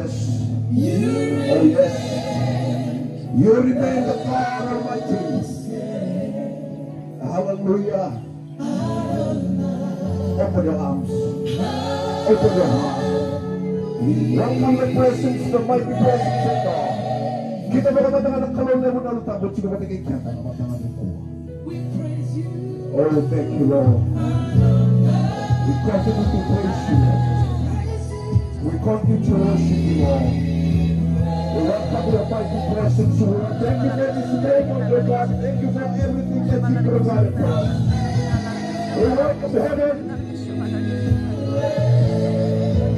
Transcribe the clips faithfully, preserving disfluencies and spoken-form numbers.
Oh, yes. You remain the God Almighty. Hallelujah. Open your arms. Open your heart. Welcome the presence, the mighty presence of God. Keitou vakabauta na Kalou levu na Yalo Tabu e tiko vata kei keda ena mataka nikua. Oh, thank you, Lord. We continue to praise you, Lord. We continue to worship you, Lord. We welcome your mighty presence, Lord. Thank you for this day, Lord God. Thank you for everything that you provided for us. We welcome heaven.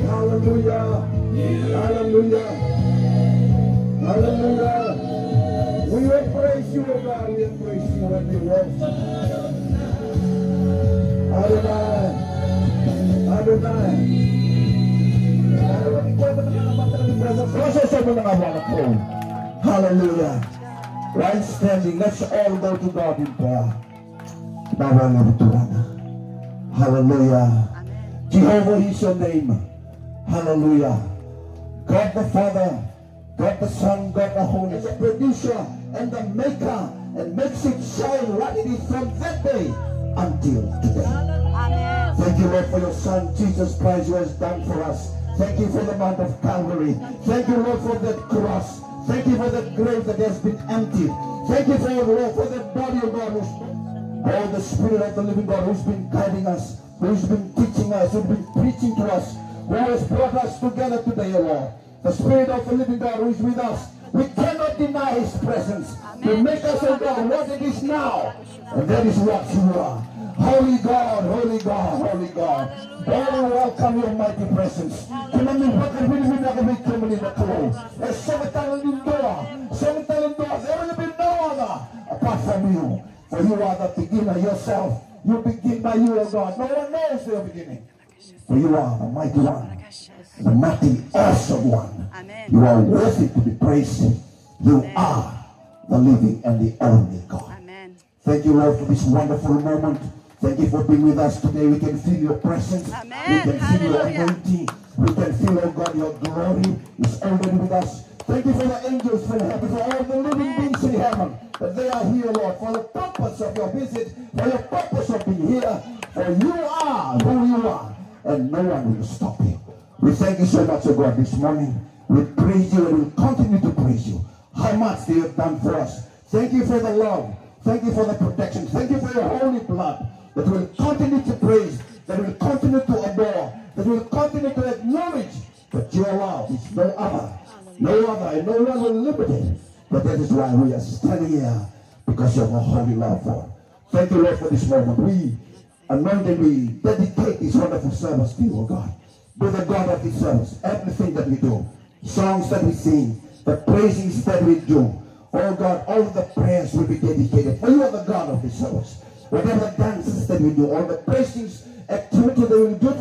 Hallelujah. Hallelujah. Hallelujah. We embrace you, O God. We embrace you and we worship. Adonai. Adonai. Hallelujah. Right standing. Let's all go to God in prayer. Baba levu Turaga. Hallelujah. Jehovah is your name. Hallelujah. God the Father, God the Son, God the Holy, the producer and the maker, and makes it shine like it is from that day until today. Amen. Thank you, Lord, for your Son, Jesus Christ, who has done for us. Thank you for the Mount of Calvary. Thank you, Lord, for that cross. Thank you for the grave that has been emptied. Thank you for, Lord, for the body of God, who's, oh, the Spirit of the living God who's been guiding us, who's been teaching us, who's been preaching to us, who has brought us together today, O Lord. The Spirit of the living God who is with us. We cannot deny his presence. He makes us, O God, what it is now. And that is what you are. Holy God, holy God, holy God. Oh, we welcome your mighty presence. Keimami vakavinavinaka vei kemuni na Kalou. E sega tale ni dua, sega tale ni dua. There will be no other apart from you. For you are the beginner yourself. You begin by you, O God. No one knows your beginning. For you are the mighty one, the mighty, awesome one. Amen. You are worthy to be praised. You are the living and the only God. Amen. Thank you, Lord, for this wonderful moment. Thank you for being with us today. We can feel your presence. Amen. We can feel your anointing. We can feel, oh God, your glory is already with us. Thank you for the angels from heaven, for all the living beings in heaven, that they are here, Lord, for the purpose of your visit, for your purpose of being here. For you are who you are, and no one will stop you. We thank you so much, oh God, this morning. We praise you and we continue to praise you. How much you have done for us. Thank you for the love. Thank you for the protection. Thank you for your holy blood that will continue to praise, that will continue to adore, that will continue to acknowledge that your love is no other, no other, and no one will limit it. But that is why we are standing here, because of a holy love, Lord. Thank you, Lord, for this moment. We anoint and we dedicate this wonderful service to you, O God. Be the God of this service. Everything that we do, songs that we sing, the praisings that we do, oh God, all the prayers will be dedicated. For you are the God of this service. Whatever dances that we do, all the praisings, activity that we do,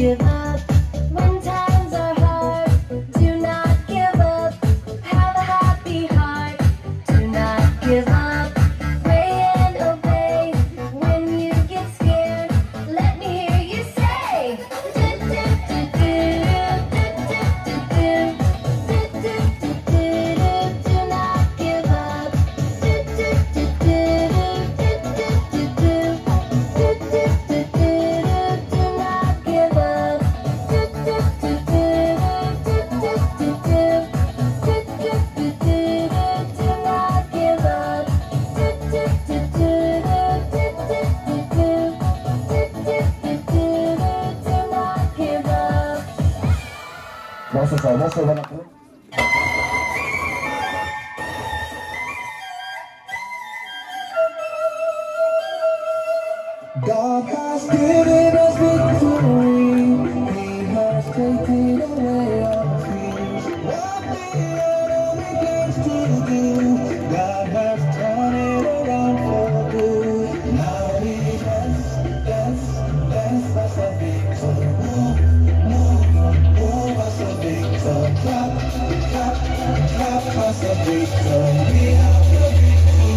Give up when times are hard. Do not give up. Have a happy heart. Do not give up. Pray and obey. When you get scared, let me hear you say, do, do, do, do, do, do, do, do. Do not give up. Do not give up. Do not give up. Vamos a, vamos a ver. God has given us victory. He has taken away our fears. What the enemy plans to do, God has turned it around for good. Now we dance, dance, dance as a victor. Move, move, move as a victor. Clap, clap, clap as a victor. We have the victory.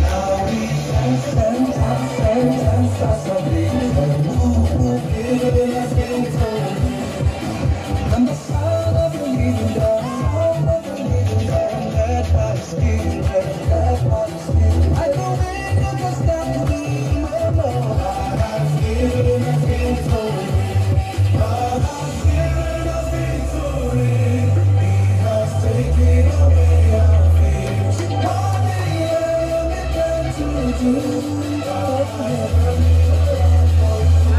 Now we dance, dance, dance, dance as a victor. Move, move, give it a victory. I'm the son of the living God, son of the living God, led by the Spirit, led by the Spirit. I know it does not mean no more. God has given us victory. God has given us victory. He has taken away our fears. What the enemy meant to do, God has turned it around for good.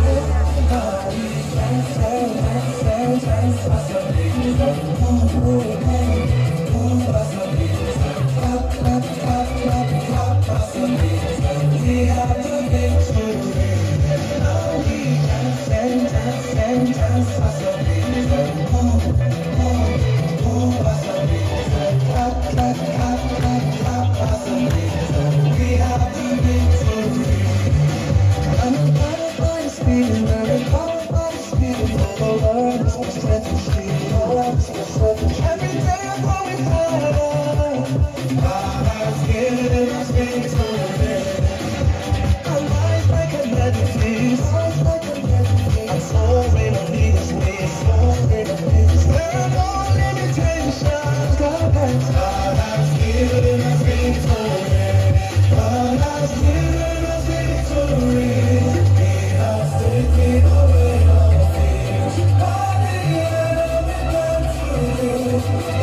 We have the victory. I'm a fighter by the Spirit, I'm a power by the Spirit, oh Lord, it's my strength and shield, oh Lord, it's my strength and shield. Every day I'm going higher. God has given us victory. Our lives like a legacy, lives like a legacy. I'm soaring on eagle's wings, soaring on eagle's wings. There are no limitations. God has, God has given us victory. God has given us victory. He has taken away all fears. What the enemy meant to do,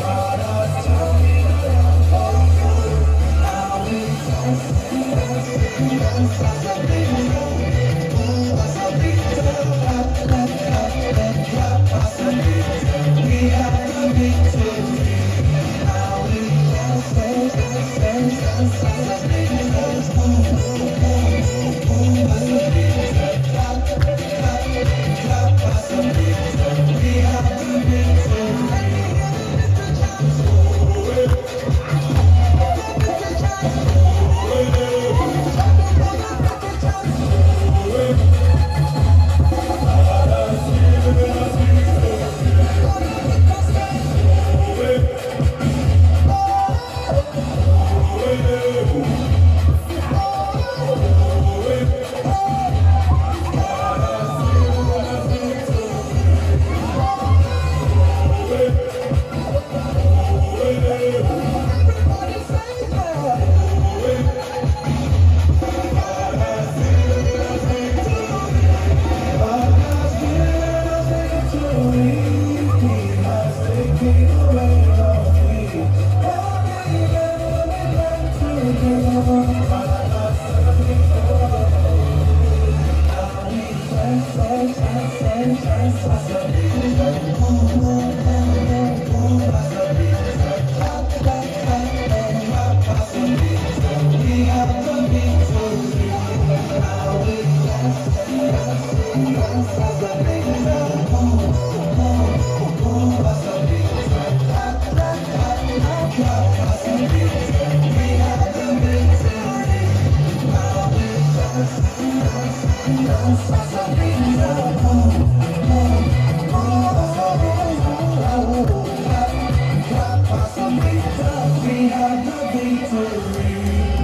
God has turned it around for good. Now we dance, dance, dance as a victor. Move as a victor. Clap, clap, clap, clap as a victor. We have the victory. Now we dance, dance, dance, dance, dance as a victor. Move, move, move, move as a victor. Clap, clap, clap as a victor. We have the victory.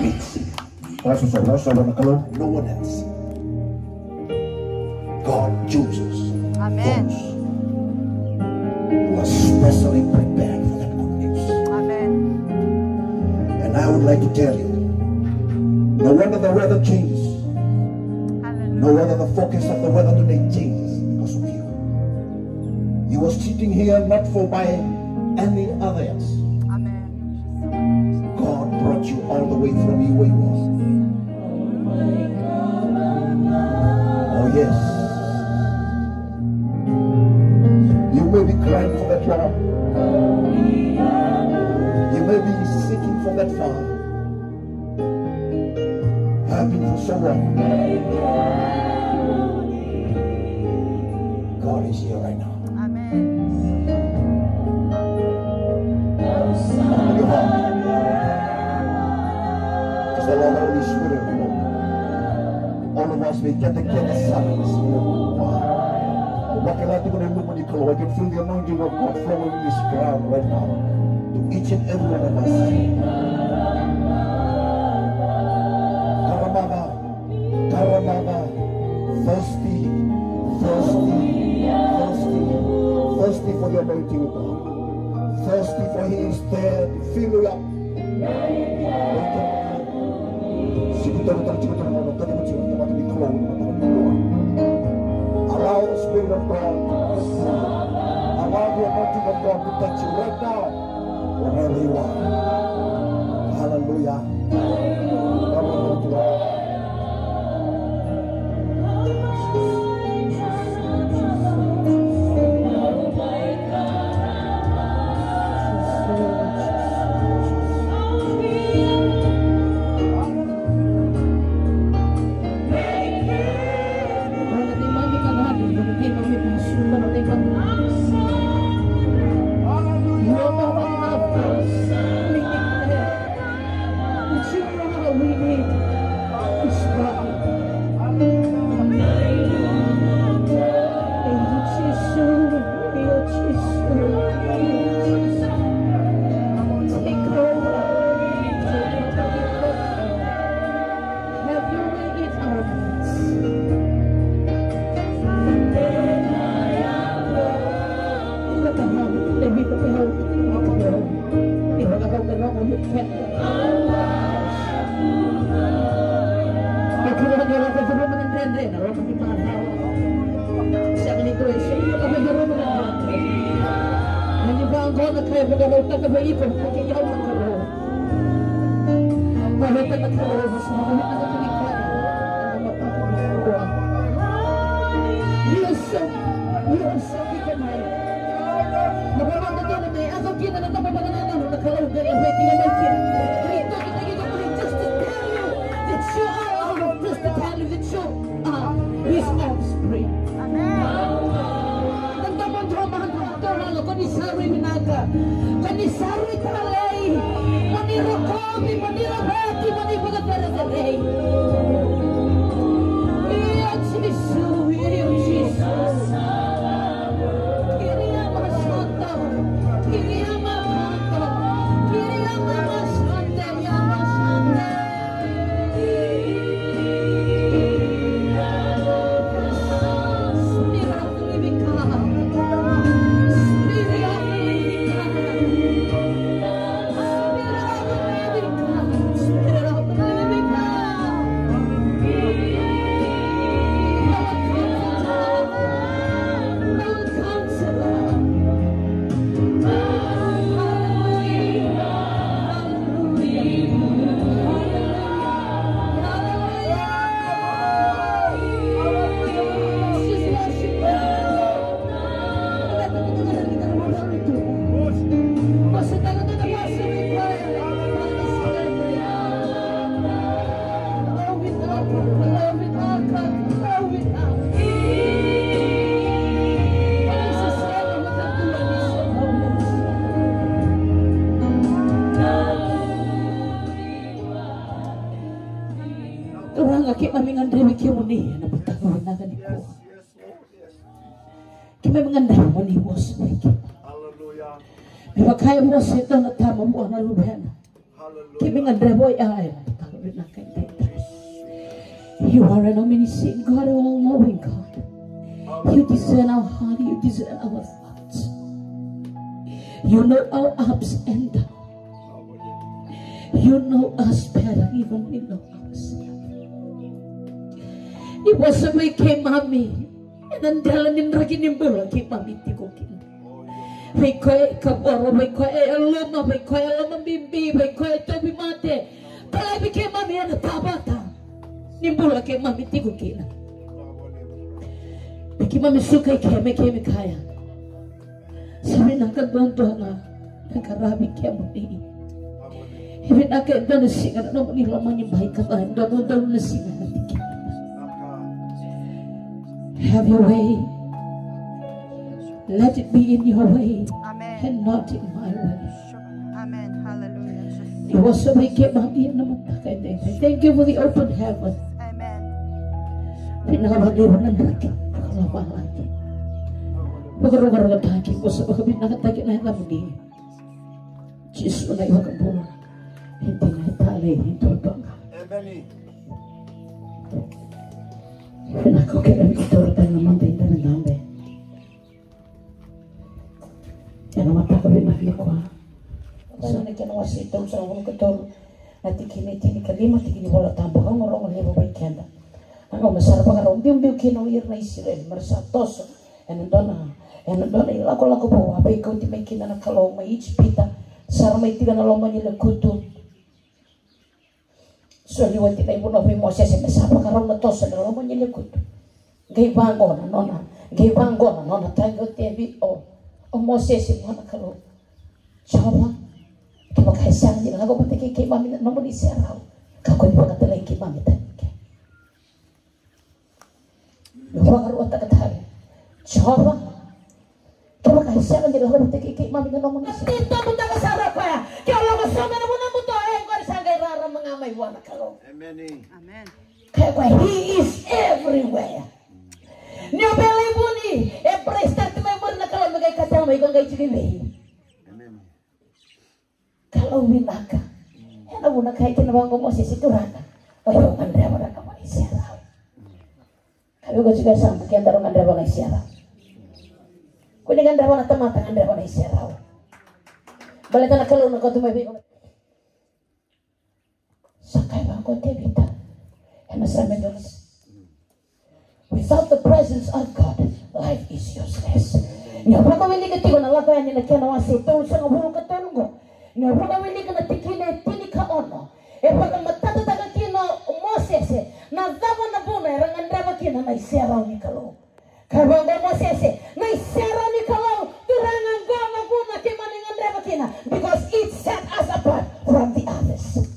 Mix. Lasu sa, lasu sa na Kalou, no one else. God chooses Amen. Those who are specially prepared for that good news. Amen. And I would like to tell you, no wonder the weather changes. Hallelujah. No wonder the forecast of the weather today changes because of you. You were sitting here not for by any other else. Amen. God brought you all the way from you where you were. Oh, yes. You may be crying for that love. You may be seeking for that father. I've been for so long. God is here right now. Amen. Open your heart. Because the Lord Holy Spirit, Lord, all of us, we get together, Sabbath, Lord. Wow. Vakila tiko na ilumu ni Kalou. I can feel the anointing of God flowing in this ground right now to each and every one of us. Karamaga, karamaga, thirsty, thirsty, thirsty, thirsty for the anointing of God. Thirsty for He is there to fill you up. Allow the Spirit of God to fill you. Allow the anointing of God to touch you right now, wherever you are. Hallelujah. Just to tell you that you are out of, just to tell you that you are His offspring. Amen. Ko ni sa rui vinaka, ko ni sa rui talei, mo ni rokovi, mo ni laveti, mo ni vakacerecerei. Io Jisu, io Jisu. Kiria masata, kiria masata, kiria masata, kiria masata. Turaga, keimami gadrevi kemuni ena mataka vinaka Keimami gadreva mo ni vosa vei keimami. Me vaka e vosa e dua na tama vua na luvena. Keimami gadreva oya ena mataka vinaka edaidai. You are an omniscient God, all-knowing God. You discern our heart, you discern our thoughts. You know our ups and downs. You know us better even we know ourselves. Ni vosa vei keimami ena dela ni draki ni bula keimami tiko kina. Vei koya e kavoro, vei koya e loma, vei koya e loma bibi, vei koya e tauvimate. Talevi keimami ena tavata ni bula keimami tiko kina. Me keimami suka i ke, me keimami kaya, sa vinaka duadua ga na qaravi kemuni. E vinaka e dua na siga na nomuni lomani mai, ka va e dua na dua na siga na tiki. Have your way. Let it be in your way. Amen. And not in my way. Amen. Hallelujah. Ni vosa vei keimami ena mataka edaidai. Thank you for the open heaven. Amen. Vinaka vakalevu na draki vakalomalagi. Vakarokorokotaki, vosa vakavinakataki na yacamuni. Jisu na iVakabula. E dina, e talei, e dodonu ga. Emeni. Vinaka, au kerea me kedatou tale na mada i dabedabe ena mataka vinaka nikua. Sa na kena wase e tolusagavulu ka tolu, na tikina e tinikalima, tikina ni Vola Tabu, rogorogo levu vei keda. Na gauna sa ra vakarau biubiu kina o ira na Isireli me ra sa toso ena dua na, ena dua na ilakolako vou a veikauti mai kina na Kalou mai Ijipita, sa ra mai tiko ena loma ni lekutu. Soli oti na ivunau vei Mosese me sa vakarau na toso ena loma ni lekutu. Qai vaqo na nona, qai vaqo na nona taqotevi o, o Mosese vua na Kalou. Jiova, kevaka e sega ni lako vata kei keimami na nomuni serau, kakua ni vakatalai keimami tani ke. Vakarua tale. Jiova, kevaka e sega ni lako vata kei keimami na nomuni serau. Titobutaka sara o koya. Ke o lako sobu ena vuna buto, e qori sa qai rarama ga mai vua na Kalou. Emeni. Amen. Kaya o koya, he is everywhere. Ni o via lai vuni, e brace tale tu mai muri na Kalou me qai kaya tale mai, iko qai tiko i vei? Amen. Kalou vinaka. Ena vuna kaya kina vaqo o Mosese, Turaga, o yau gadreva na nomuni serau. Ka vei iko tiko e yasamu, kedaru gadreva na iserau. Ko ni gadreva na tamata, gadreva na iserau. Baleta na Kalou na kauta mai vei iko. Sa kaya vaqo o Tevita ena Same dua. Without the presence of God, life is useless. Ni o vakawilika tiko na Lako Yani na kena wase e tolusagavulu ka tolu qo, ni o vakawilika na tikina e tinikaono, e vakamatatataka kina o Mosese na cava na vuna era gadreva kina na iserau ni Kalou. Kaya vaqo o Mosese, na iserau ni Kalou, Turaga, qo na vuna keimami gadreva kina, because it set us apart from the others.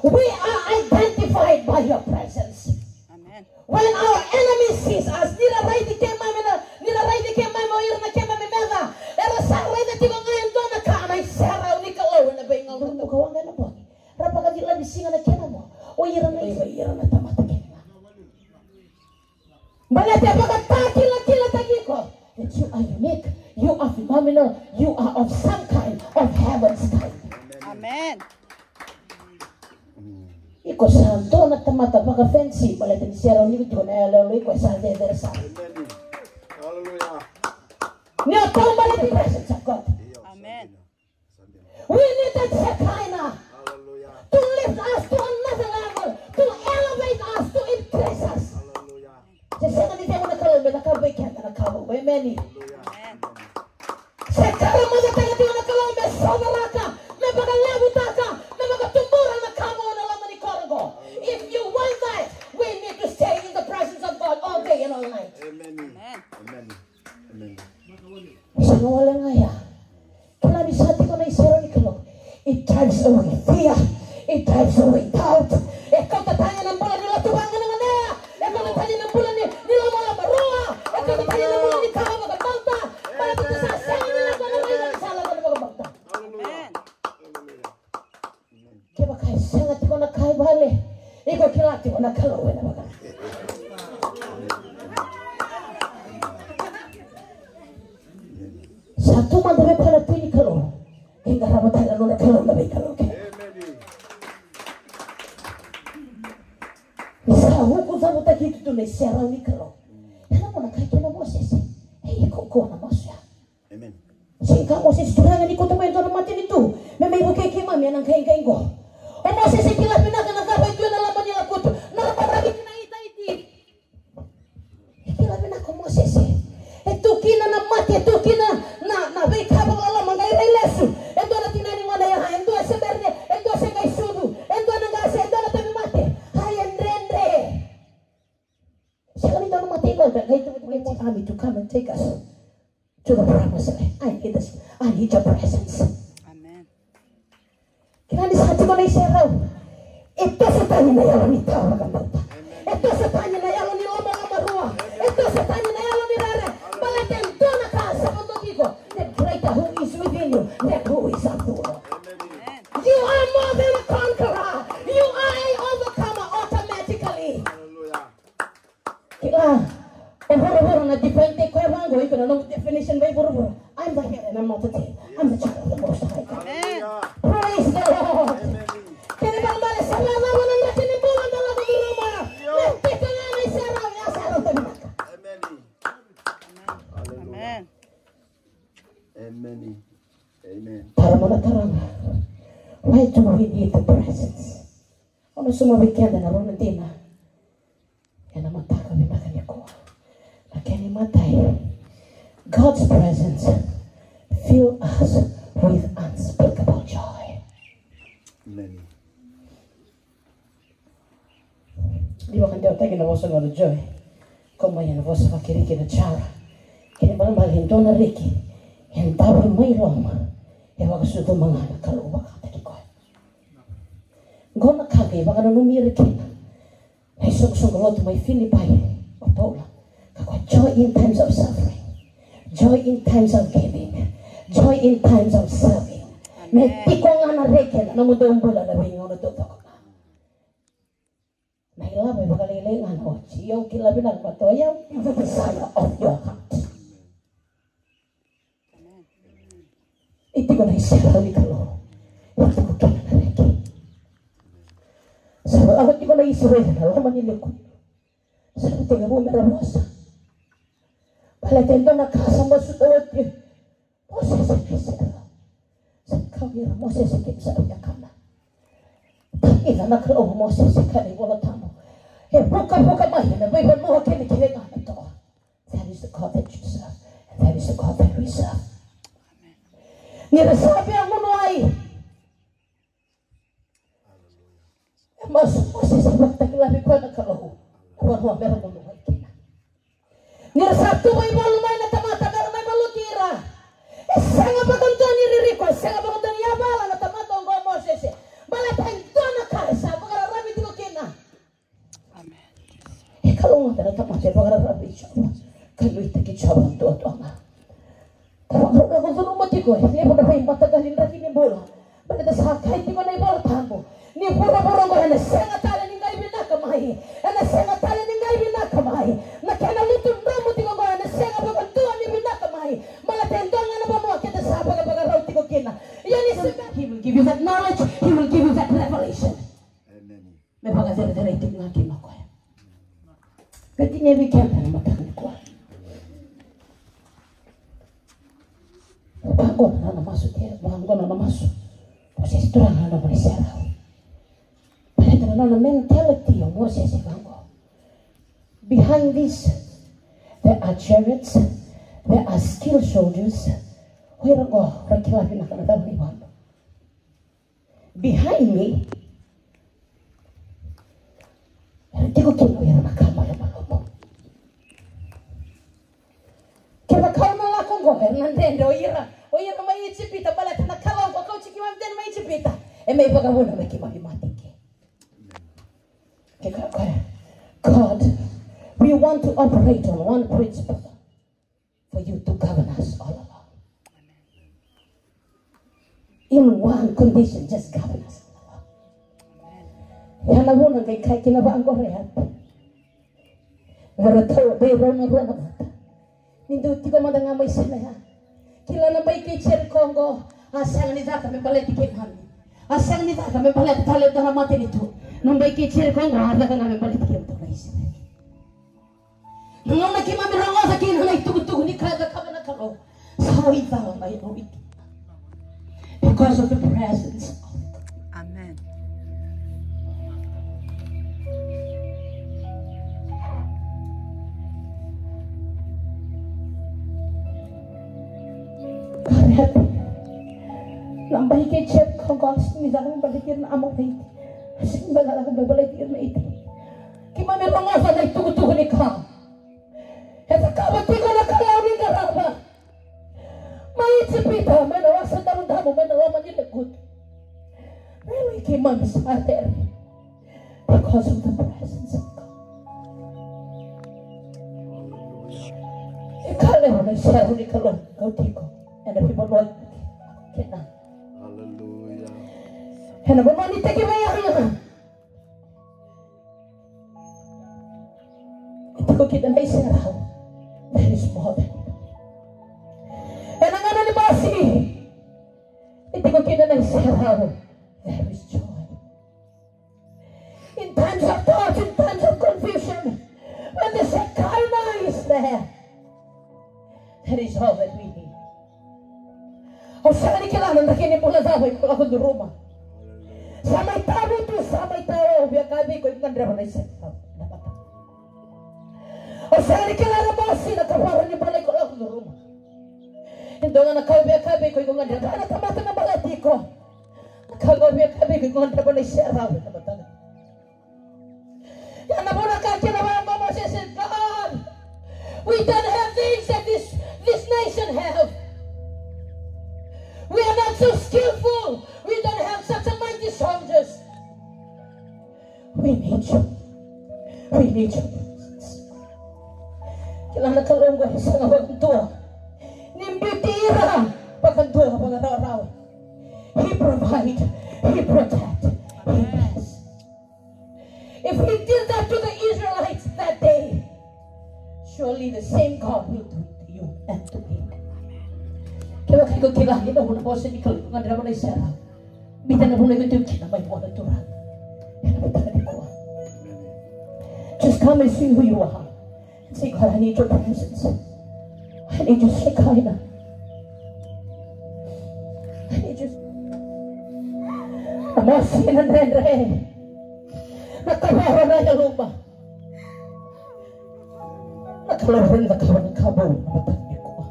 We are identified by your presence. Amen. When our enemy sees us, ni ra raici keimami na, ni ra raici keimami o ira na keimami meca, era sa raica tiko ga e dua na ka, na iserau ni Kalou ena veigauna. Dou ka waqa ena bogi, ra vakacilavi siga na kena vo, o ira na, o ira na tamata kece ga. Baleta e vakatakilakilataki iko that you are unique, you are phenomenal, you are of some kind of heaven's kind. Amen. Iko sa dua na tamata vakafensi, baleta ni serau ni iko tiko na yaloyalo, iko sa cecere sara. Hallelujah. Ni o tau baleta the presence of God. Amen. We need that Shekinah to lift us to another level, to elevate us, to increase us. Se sega ni cegu na Kalou me cakava vei keda na ka vou. Emeni. Se karamacataka tiko na Kalou me sovaraka, me vakalevutaka, me vakatubura na ka vou ena loma ni koro qo. If you want that, we need to stay in the presence of God all day and all night. Emeni. Emeni. Emeni. Sega wale ga ya. Kila ni sa tiko na iserau ni Kalou. It drives away fear. It drives away doubt. E kauta tani na bula ni lotu vaganaganea. E kauta tani na bula ni, ni lomalomarua. E kauta tani na bula ni ka vakabauta. Baleta tu sa sega ni lako na raica ni sa lako na vakabauta. Amen. Kevaka e sega tiko na ka e vale, iko kila tiko na Kalou ena vaka. Sa tu mada vei koya na Tui ni Kalou. Qai qarava tale na nona Kalou na veikalou kece. Ni sa vuku cavutaki tu tu na iserau ni Kalou. Ena mona kai kina Mosese. E iko ko na masu ya. Sega ka Mosese, Turaga ni kauta mai e dua na matanitu me mai vukei keimami ena qaiqai qo. O Mosese kila vinaka na cava e tu ena loma ni lakutu. Na baravi kina itaiti. E kila vinaka o Mosese. E tu kina na mate, e tu kina na, na veika vakaloloma, qai rai lesu. E dua na tinani gone ya, e dua se bere, e dua se qai sucu, e dua na qase, e dua na tauvimate. Ai e dredre. Sega ni dua na mate iko, qai tu, qai tu, army to come and take us to the promised land. I need this. I need your presence. Amen. Kila ni sa tiko na iserau. E toso tani na yalo ni tawa vakabauta. E toso tani na yalo ni lomalomarua. E toso tani na yalo ni rere. Baleta e dua na ka sa vodoki iko. The greater who is within you, that who is of the world. You are more than a conqueror. You are a overcomer automatically. Kila, o vuravura na define-taki koya vaqo, iko na nomu definition vei vuravura. I'm the head and I'm not the tail. I'm the child of the Most High God. Amen. Praise the Lord. Kena ibalebale sa vakacava na draki ni bula da lako curuma. Me tiko ga na iserau, ya sa rauta vinaka. Amen. Amen. Amen. Tara mo na taraga. Why do we need the presence? Au na sauma vei keda na rua na dina. Ena mataka vinaka nikua. Na kena imatai, God's presence fill us with unspeakable joy. Amen. Ni vakadewataki na vosa qo na joy. Ko mai ena vosa vaKiriki na chara. Kena ibalebale e dua na reki e davo mai loma. E vakasucuma ga na Kalou vakataki koya. Qo na ka qai vakananumi ira kina na isoqosoqo lotu mai Filipai o Paula. Ka koya, joy in times of suffering, joy in times of giving, joy in times of serving. Me tiko ga na reki ena nomudou bula na veigauna taucoko ga. Na ilavo e vakalailai ga na oti. Io, kila vinaka vata o yau, the desire of your heart. E tiko na iserau ni Kalou. E tiko kina na reki. Sa lako tiko na Isireli ena loma ni leku. Sa tekivu mera vosa. Baleta e dua na ka sa masuta oti. Mosese na iserau. Sa kau ira Mosese kei sa via kana. Ina na Kalou Mosese ka na iVola Tabu. E vukavuka mai ena veivanua kei na kile ga na toa. That is the God that you serve. And that is the God that we serve. Ni ra sa via gunu ai. E masu Mosese vakatakila vei koya na Kalou na vanua mera gunu ai kina. Ni ra sa tuva ivalu mai na tamata mera mai valuti ira. E sega vakadua ni ririko, e sega vakadua ni yavala na tamata oqo o Mosese. Baleta e dua na ka e sa vakararavi tiko kina. E kalougata na tamata e vakararavi vei Jiova. Ka nuitaki Jiova duadua ga. Ka vakarau lako curuma tiko e levu na veimataqali draki ni bula. Baleta sa kaya tiko na iVola Tabu ni vuravura oqo ena sega tale ni qai vinaka mai. Ena sega tale ni qai vinaka mai. Na kena lutu dromu tiko oqo ena sega vakadua ni vinaka mai. Baleta e dua ga na vanua keda sa vakavakarau tiko kina. Ia ni sega, he will give you that knowledge, he will give you that revelation. Me vakacerecerei tiko ga kina o koya. Ka tinia vei keda na mataka nikua. Vaqo na nona masu, ke vaqo na nona masu. Mosese, Turaga, na nomuni serau. Baleta na nona mentality o Mosese vaqo. Behind this, there are chariots, there are skilled soldiers. O ira qo ra kila vinaka na cava ni valu. Behind me, era tiko kina o ira na ka malumalumu. Kevaka au na lako qo, era na dredre o ira, o ira mai Ijipita, baleta na Kalou ko kauti keimami tani mai Ijipita, e mai vakavuna me keimami mate ke. Ke ka koya, God, we want to operate on one principle. For you to govern us all along. In one condition, just govern us all along. Ia na vuna qai kaya kina vaqo o Rehapi. Vei rau, vei rau na rua na vata. Ni dou tiko mada ga mai Samea. Kila na bai kei Jeriko qo, a sega ni caka me baleti keimami. A sega ni caka me baleta tale e dua na matanitu. Na bai kei Jeriko qo, a caka ga me baleti kemudou na Isireli. Na gauna keimami rogoca kina na itukutuku ni ka e cakava na Kalou, sa oi cala mai na wiki. Because of the presence of God. Amen. God help me. Na bai kei Jeriko qo, a sega ni caka me baleti ira na Amoraiti. A sega ni caka me baleti ira na Iti. Keimami rogoca na itukutuku ni ka e cakava tiko na Kalou ni qarava mai Ijipita, mai na Wasa Damudamu, mai na loma ni lequtu. Rairai keimami sa rere because of the presence of God. E ka levu na isevu ni Kalou e kauti iko ena veivanua kece. Hallelujah. Ena vanua ni tekivu ya. E tiko kina na iserau. There is more than enough. Ena gauna ni mosi, e tiko kina na iserau. There is joy. In times of thought, in times of confusion, when the Shekinah is there, that is all that we need. Au sega ni kila na draki ni bula cava iko lako curuma. Sa mai tavutu, sa mai tawa, au via kaya vei iko, iko gadreva na iserau. Au sega ni kila na mosi na kavoro ni bula iko lako curuma. E dua ga na ka au via kaya vei iko, iko gadreva na tamata na baleti iko. Na ka au via kaya vei iko, iko gadreva na iserau ena mataka. Ia na vuna ka kina vaqo, Moses said, God, we don't have things that this, this nation have. We are not so skillful. We don't have such a mighty soldiers. We need you. We need your presence. Kila na Kalou qo e sega vakadua ni biuti ira vakadua vakarawarawa. He provide, he protect, he bless. If he did that to the Israelites that day, surely the same God will do it to you and to me. Kevaka iko kila ni nomu na vosa ni Kalou, gadreva na iserau. Biuta na vanua iko tu kina mai vua na Turaga. Ena mataka nikua. Just come and see who you are. Say, God, I need your presence. I need your Shekinah. I need your... Na mosi ena dredre. Na kavoro na yaluma. Na Kalou ena cakava na ka vou ena mataka nikua.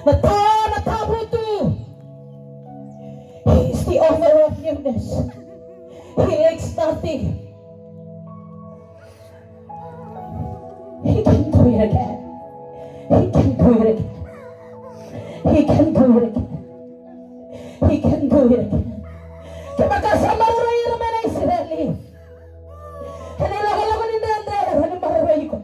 Na ta, na tavutu. He is the author of newness. He lacks nothing. He can do it again. He can do it again. He can do it again. He can do it again. Kevaka sa maroroi ira mai na Isireli ena ilakolako ni dredre, era ni maroroi iko.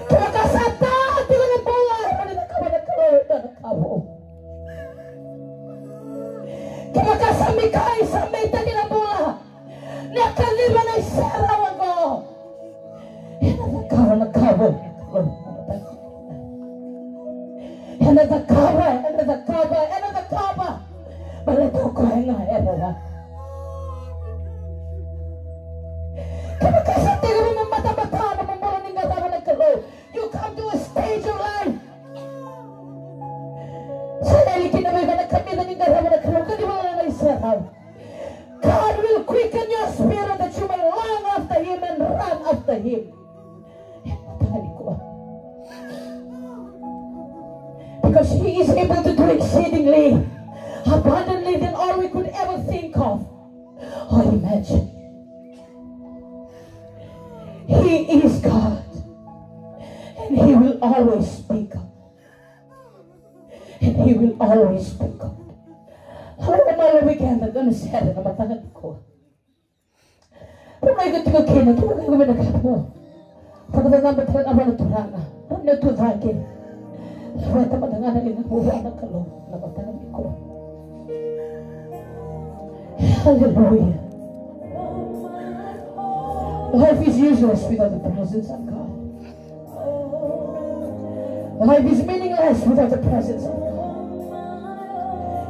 Kevaka sa ta tiko na bula, era ni cakava na Kalou e dua na ka vou. Kevaka sa mai kai, sa mai taki na bula, ni a kaciva na iserau oqo. Ena cakava na ka vou. Ena cakava, ena cakava, ena cakava. Baleta o koya ga e rawa. Kevaka sa tekivu me batabata na bula ni qarava na Kalou, you come to a stage of life. Sa yali kina vei iko na kamica ni qarava na Kalou, ka ni vaka na iserau. God will quicken your spirit that you may long after him and run after him. Because he is able to do exceedingly abundantly than all we could ever think of or imagine. He is God, and he will always be God. And he will always be God. Halo na malo weekend, dua na sere na mataka nikua. Vuna iko tiko kina, tiko kina me na kapo. Tama da namba tara na vana Turaga. Vuna tu cake. Vuna tama da ngana ni na vua na Kalou na mataka nikua. Hallelujah. Life is useless without the presence of God. Life is meaningless without the presence of God.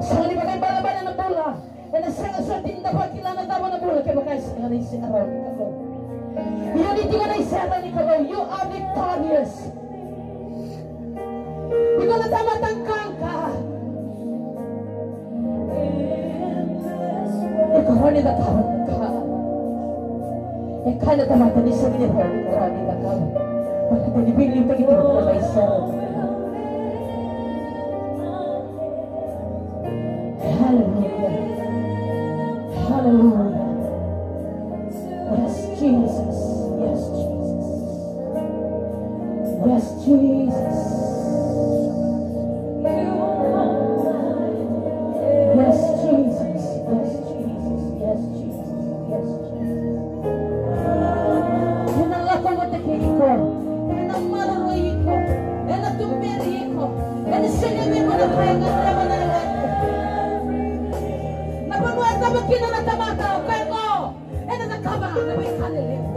Sega ni vakaibalebale na bula. Ena sega soti ni da vakila na cava na bula kevaka e sega na iserau ni Kalou. Io, ni tiko na iserau ni Kalou, you are victorious. Iko na tamata qaqa. Iko rawa ni cakava na ka e kaya na tamata ni sega ni rawa, iko rawa ni cakava. Baleta ni veiliutaki tiko na iserau. Hallelujah. Hallelujah. Yes, Jesus. Yes, Jesus. Yes, Jesus. Yes, Jesus. Yes, Jesus. Yes, Jesus. Ena lako vata kei iko, ena maroroi iko, ena tuberi iko, ena sega vei iko na ka e gadreva na yalomu. Na vanua e cava kina na tamata, o koya qo ena cakava na veika lelevu.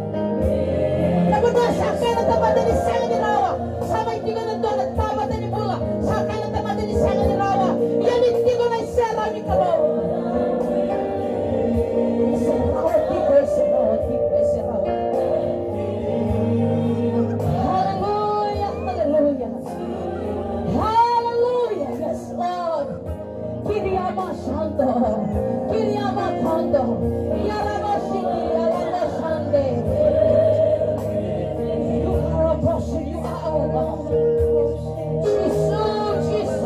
Na vanua sa kaya na tamata ni sega ni rawa, sa mai tiko na dua na tamata ni bula, sa kaya na tamata ni sega ni rawa. Ia ni tiko na iserau ni Kalou. Hallelujah, hallelujah. Hallelujah, yes, Lord. Kiriama Santo, Kiriama Santo, Yarabashiki, Yarabashande. You are our portion, you are our God. Jesus, Jesus.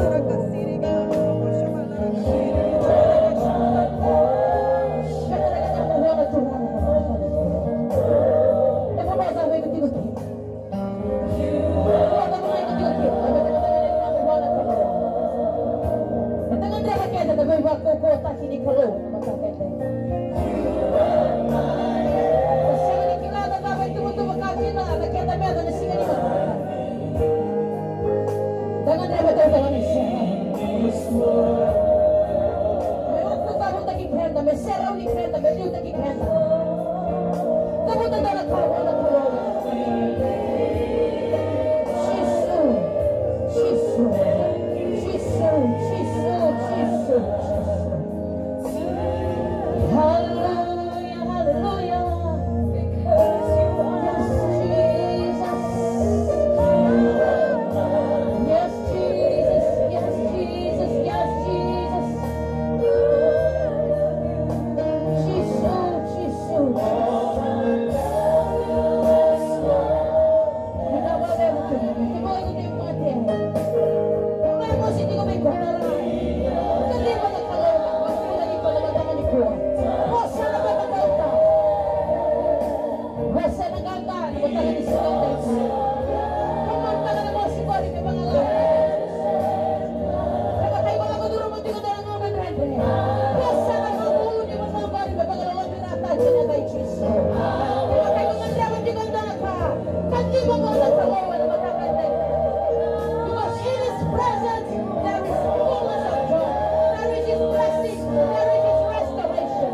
Me serauni keda, me liutaki keda. Cavuta dua na ka vua na Kalou. Jisu, Jisu, Jisu, Jisu, Jisu. Hallelujah, hallelujah. Yes, Jesus. Yes, Jesus, yes, Jesus, yes, Jesus. Jisu, Jisu. Vosa na qaqa ena mataka ni siga edaidai. Kau mani tara na vosa qori me vagalalataki. Kevaka iko lako curuma tiko dua na gauna dredre, vosa na gauna ulu ni vanua qori me vagalolovirataki ena yaca i Jisu. Kevaka iko gadreva tiko e dua na ka, kaciva vua na Kalou ena mataka edaidai. Because in His presence there is fullness of joy. There is His blessing. There is His restoration.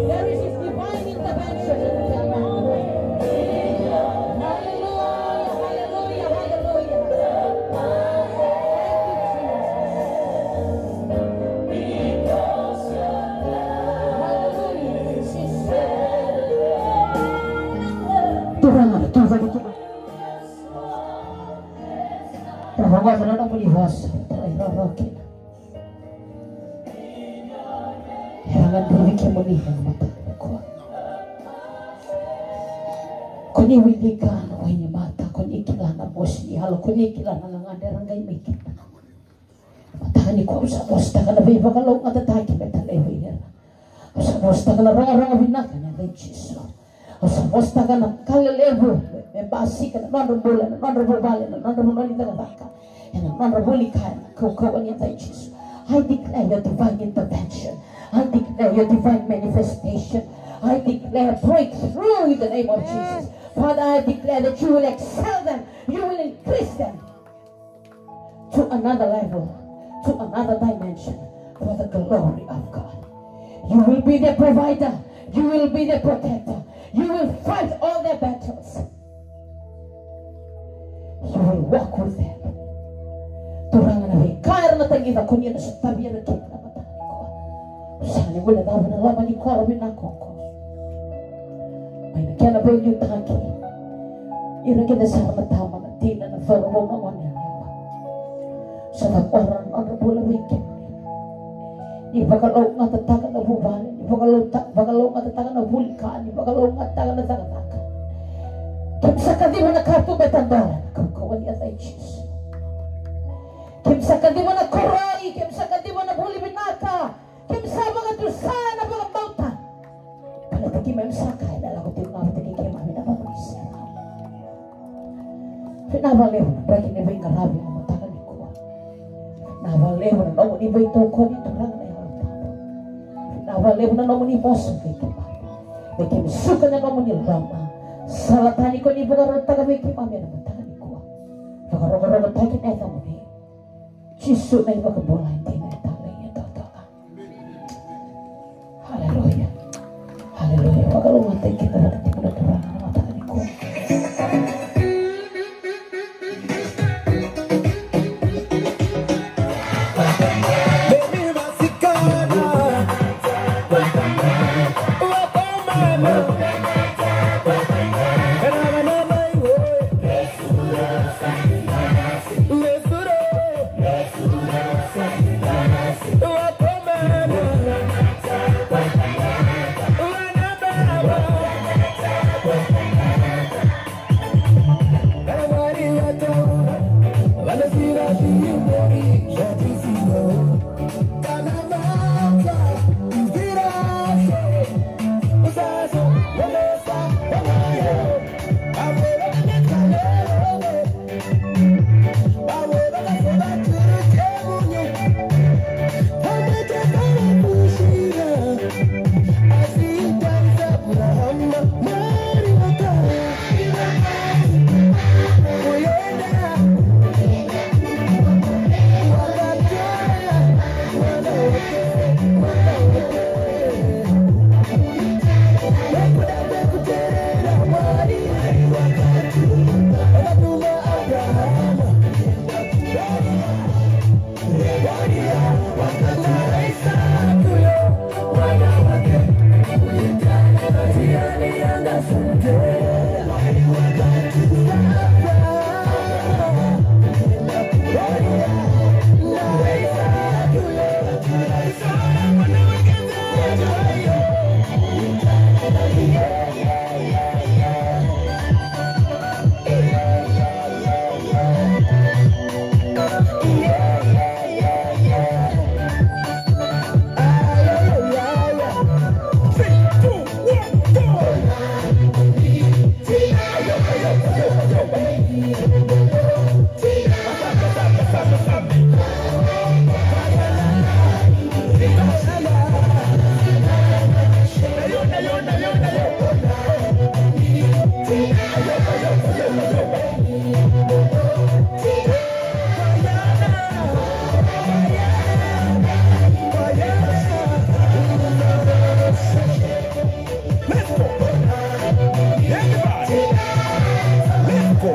There is His divine intervention in the life. Hallelujah, hallelujah, hallelujah. Thank you, Jesus. Hallelujah, Jesus. Turaga, Turaga, Turaga. Rogoca na nomuni vosa, talairawarawa kina. Era gadrevi kemuni ena mataka nikua. Ko ni wilika na wai ni mata, ko ni kila na mosi ni yalo, ko ni kila na gagadre era qai mai kina. Mataka nikua au sa vosataka na veivakalougatataki me talai vei ira. Au sa vosataka na rogorogo vinaka ena yaca i Jisu. Au sa vosataka na ka lelevu me basika na nodra bula, na nodra vuvale, na nodra vanua ni cakacaka, ena nodra vuli kaya na kaukauwa ni yaca i Jisu. I declare your divine intervention. I declare your divine manifestation. I declare breakthrough in the name of Jesus. Father, I declare that you will excel them, you will increase them to another level, to another dimension for the glory of God. You will be the provider, you will be the protector, you will fight all their battles. You will Walk with them. Turaga, na veika era na tagica, ko ni na sotavi ira kina na mataka nikua. Sega ni guilecava na loma ni koro vinaka oqo. Mai na kena veiliutaki. Ira kece sara na tama, na tina, na cauravou, na gone yalewa. Sa cabora na nodra bula vei kemuni. Ni vakalougatataka na vuvale, ni vakalouta-, vakalougatataka na vuli ka, ni vakalougatataka na cakacaka. Keimami sa kaciva na katuba e tadola na kaukauwa ni yaca i Jisu. Keimami sa kaciva na koroi, keimami sa kaciva na vuli vinaka, keimami sa vakatusa na vakabauta. Baleta keimami sa kaya me lako tiko ga vata kei keimami na Vakaiseraeli. Vinaka vakalevu na draki ni veiqaravi ena mataka nikua. Vinaka vakalevu na nomuni veitokoni, Turaga na Yalo Tabu. Vinaka vakalevu na nomuni vosa vei keimami. Me keimami suka na nomuni loloma. Sala tani ko ni vakarautaka vei keimami ena mataka nikua. Vakarokorokotaki na yacamuni. Jisu na iVakabula e dina, e talei, e totoka. Haleluya. Haleluya. Vakalougatataki keda vata tiko na Turaga na mataka nikua. Let's go. Everybody. Let's go.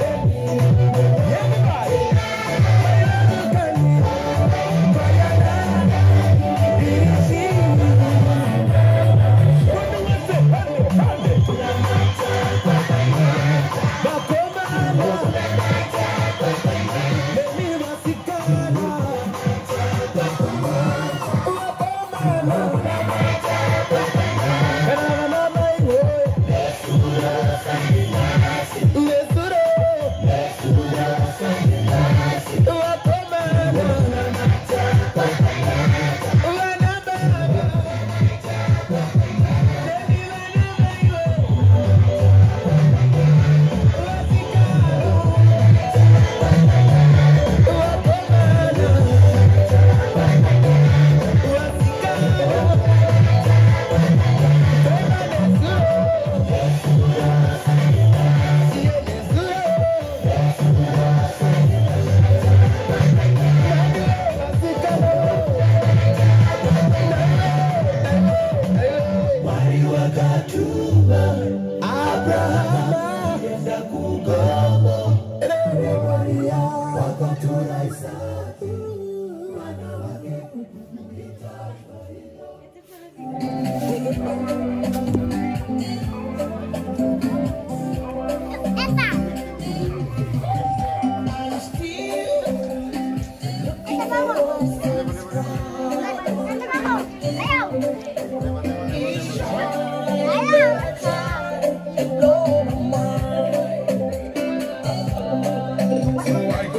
Everybody.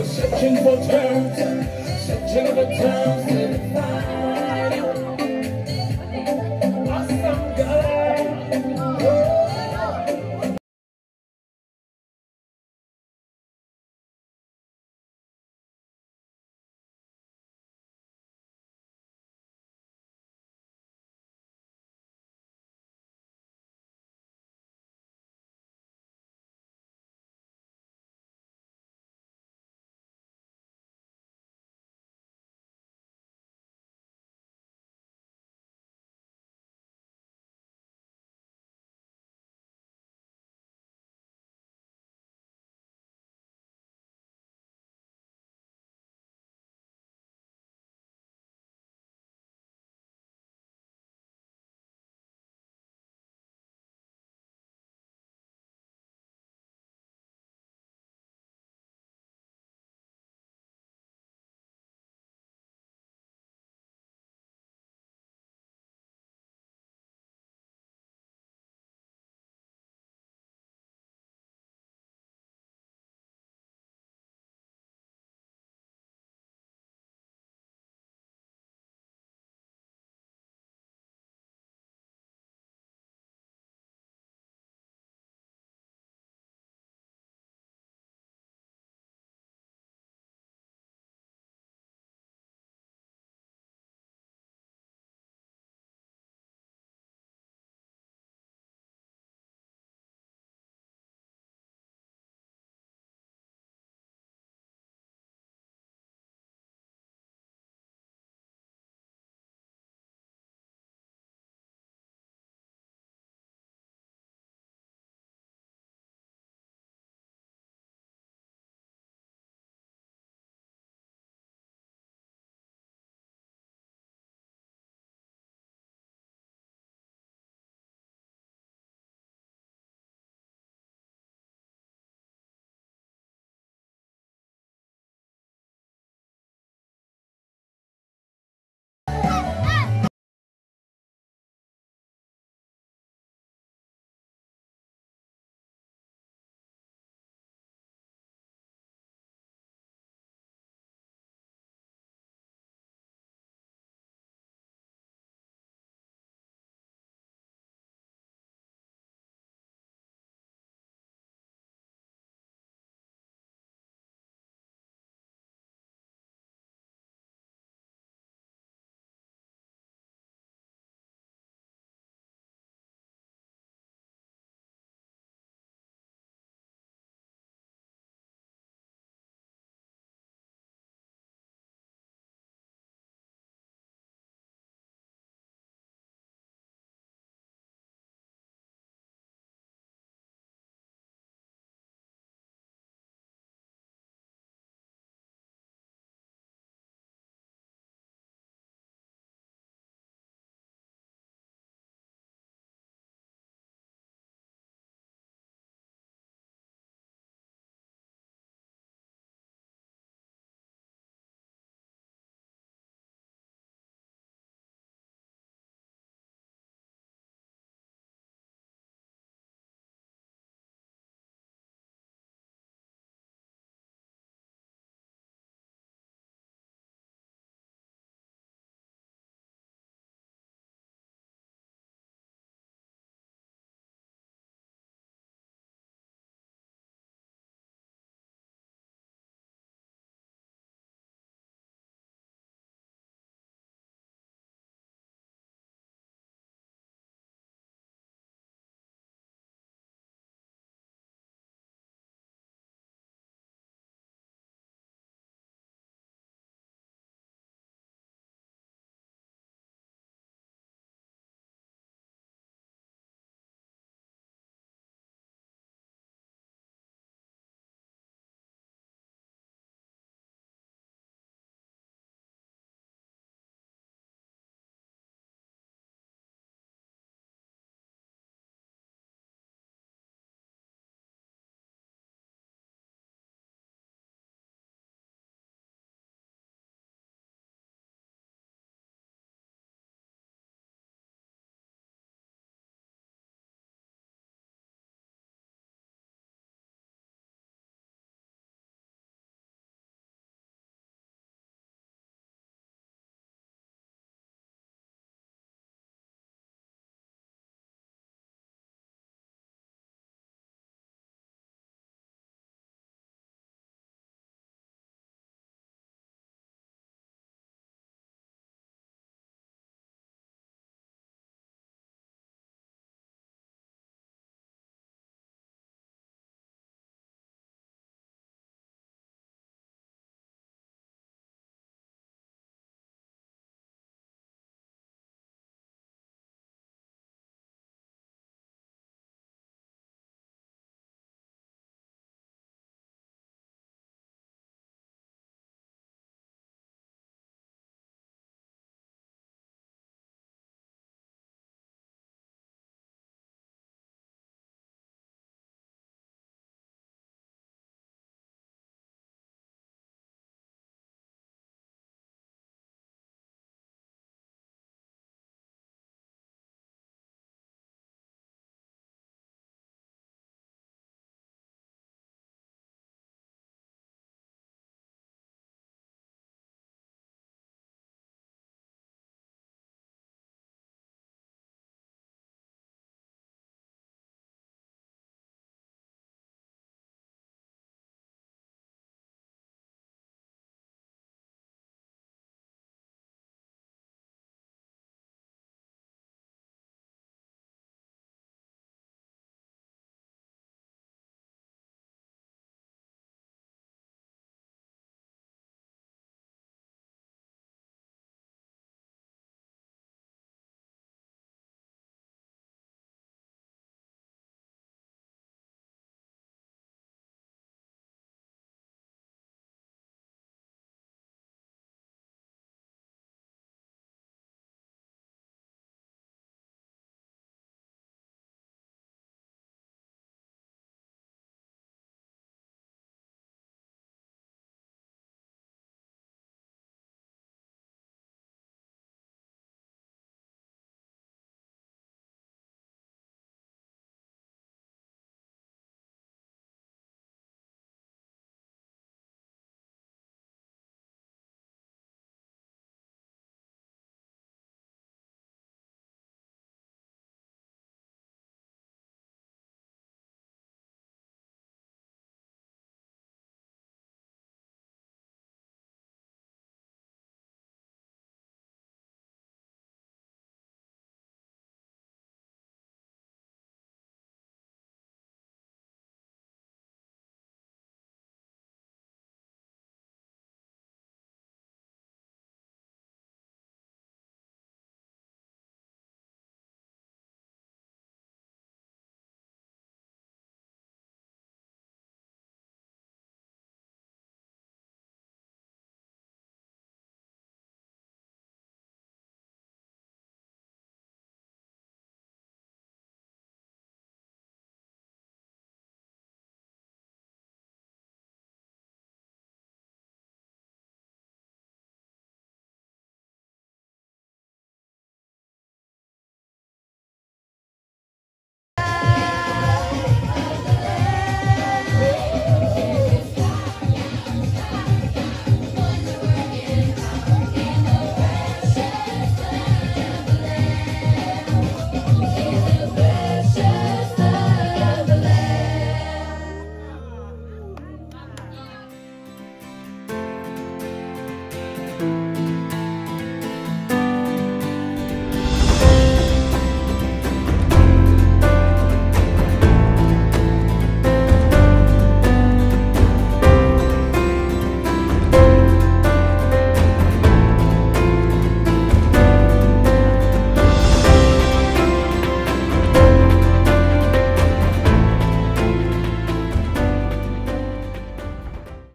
Searching for treasure.